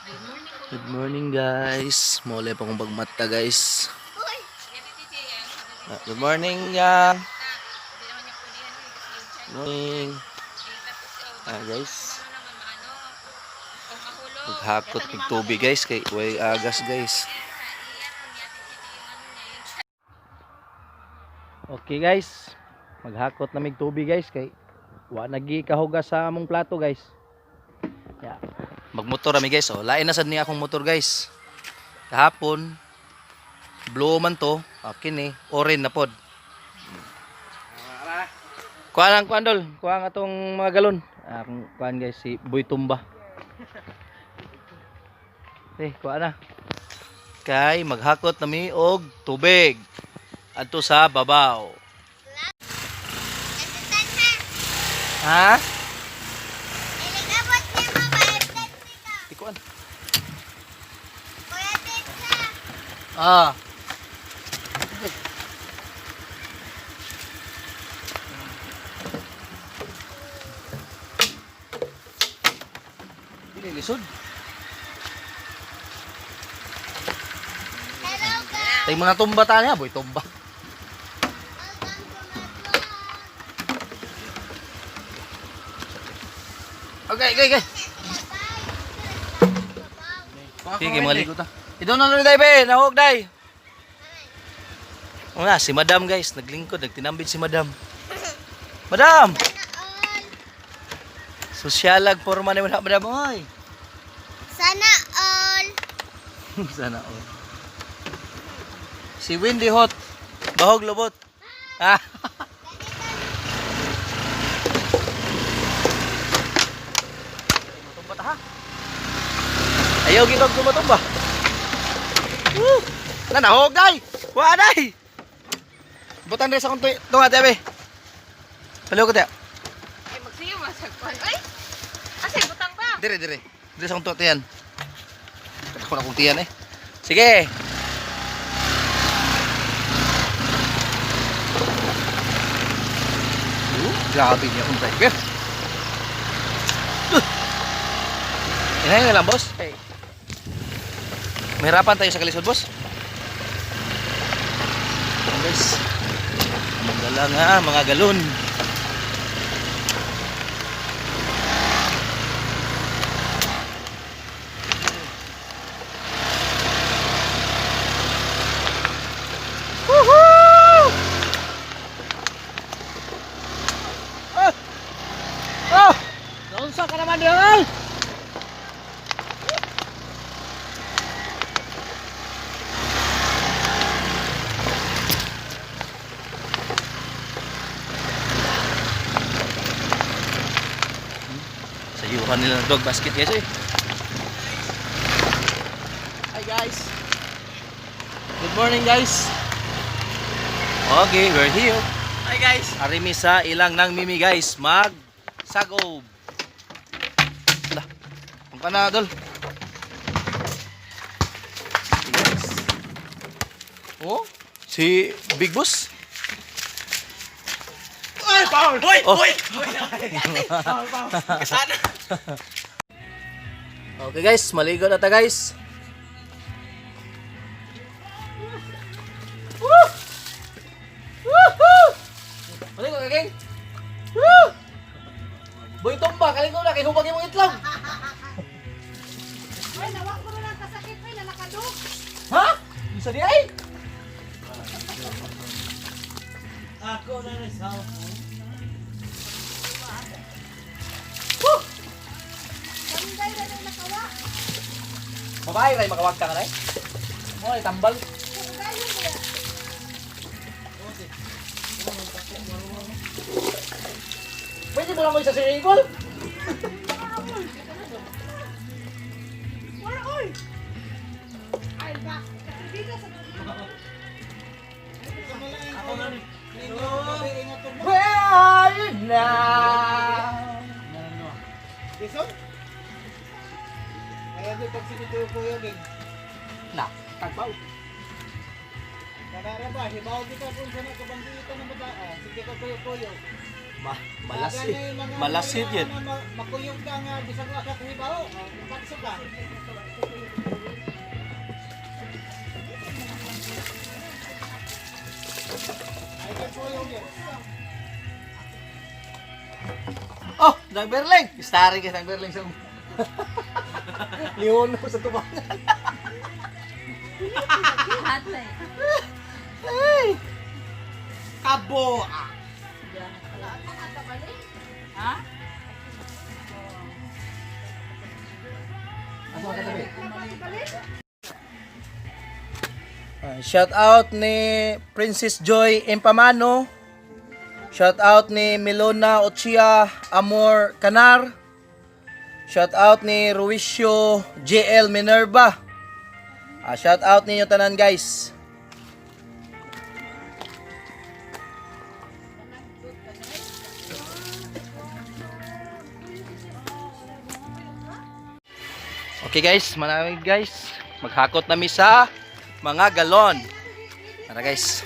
Good morning, guys. Mole pa kong pagmata, guys. Ah, good morning, gang. Morning. Ah, guys. Maghakot ng tubig, guys, kay way agas, guys. Okay, guys. Maghakot na mig tubig, guys, kay wa nagi kahugas sa among plato, guys. Ya. Magmotor ami, guys, oh. Lain na sad ni akong motor, guys. Kahapon blue man to, akin eh, orange na pod. Kuha lang kuan, dol, kuha nga tong mga galon. Akong kuan, guys, si Boy Tumba. Eh, kuha na. Kay maghakot na mi og tubig. Adto sa babaw. Ha? Tikuan. Ah. Dili lisod. Tay mga tumba ta niya, boy tumba. Okay. Sige, mga ligo ta. Ito na lang, day, be. Nahog, day. Una, si Madam, guys. Naglingkod, nagtinambit si Madam. Madam! Sosyalag forma ni Madam, Madam. Oy. Sana all. Sana all. Si Wendy Hot. Bahog lobot. Ah. Tumba ta ha. Ayaw gikog tumatumba. Woo! Na nahog day. Wa day. Butan rin sa kong tunga tabi. Paliw ko tayo. Ay, magsiyo masagpan. Ay! Asay, butang ba? Dire dire. Dire sa kong tunga tiyan. Ako na kong tiyan eh. Sige. Oh, grabe niya akong driver. Inahin na lang, boss. Hey. Mahirapan tayo sa kalisod, boss. Ayan, guys. Ang dala nga, mga galon. Woohoo! Ah! Ah! Naunsa ka naman diyan? Sayuhan nila ng dog basket, guys, eh. Hi, guys. Good morning, guys. Okay, we're here. Hi, guys! Arimi sa ilang nang mimi, guys, mag sagob. Lah. Ang kana dol. Guys. Oh, si Big Boss. Ay, foul! Hoy! Oh. Hoy! Kasana! Okay, guys, maligo na ta, guys. Woo! Woohoo! Maligo ka, gang. Woo! Boy tumba, kaligo na kay hubag imong itlog. Ay, nawa ko na lang kasakit. Ay, nalakadok. Ha? Isa di ay? Ako na rin sa Woo! Sanday na lang nakawa. Babae ray makawag ka ray. Mo ay tambal. Sugayon mo yan. Pwede mo lang mo isa sa swimming pool. Wala, oy! Ay, ba? Kaibigan sa Ako na rin. Where are you now? Jason? Kaya di pag sinituyo eh. Na, tagbaw. Kanara ba, hibaw kita kung saan kabanggitan ng badaa. Sige ka kuyo-kuyo. Ma, malasit. Malasit yan. Makuyog ka nga, bisag wa ka kahibaw. Pagso ka. Nagberling. Starring kay nagberling sa Leon sa tubangan. Hatay. Ay! Kabo! Ah. Ha? Asa ka tabi? Shout out ni Princess Joy Empamano. Shout out ni Melona Ochia Amor Canar. Shout out ni Ruicio JL Minerva. Shout out ninyo tanan, guys. Okay guys, manamig guys. Maghakot na mi sa mga galon. Tara, guys.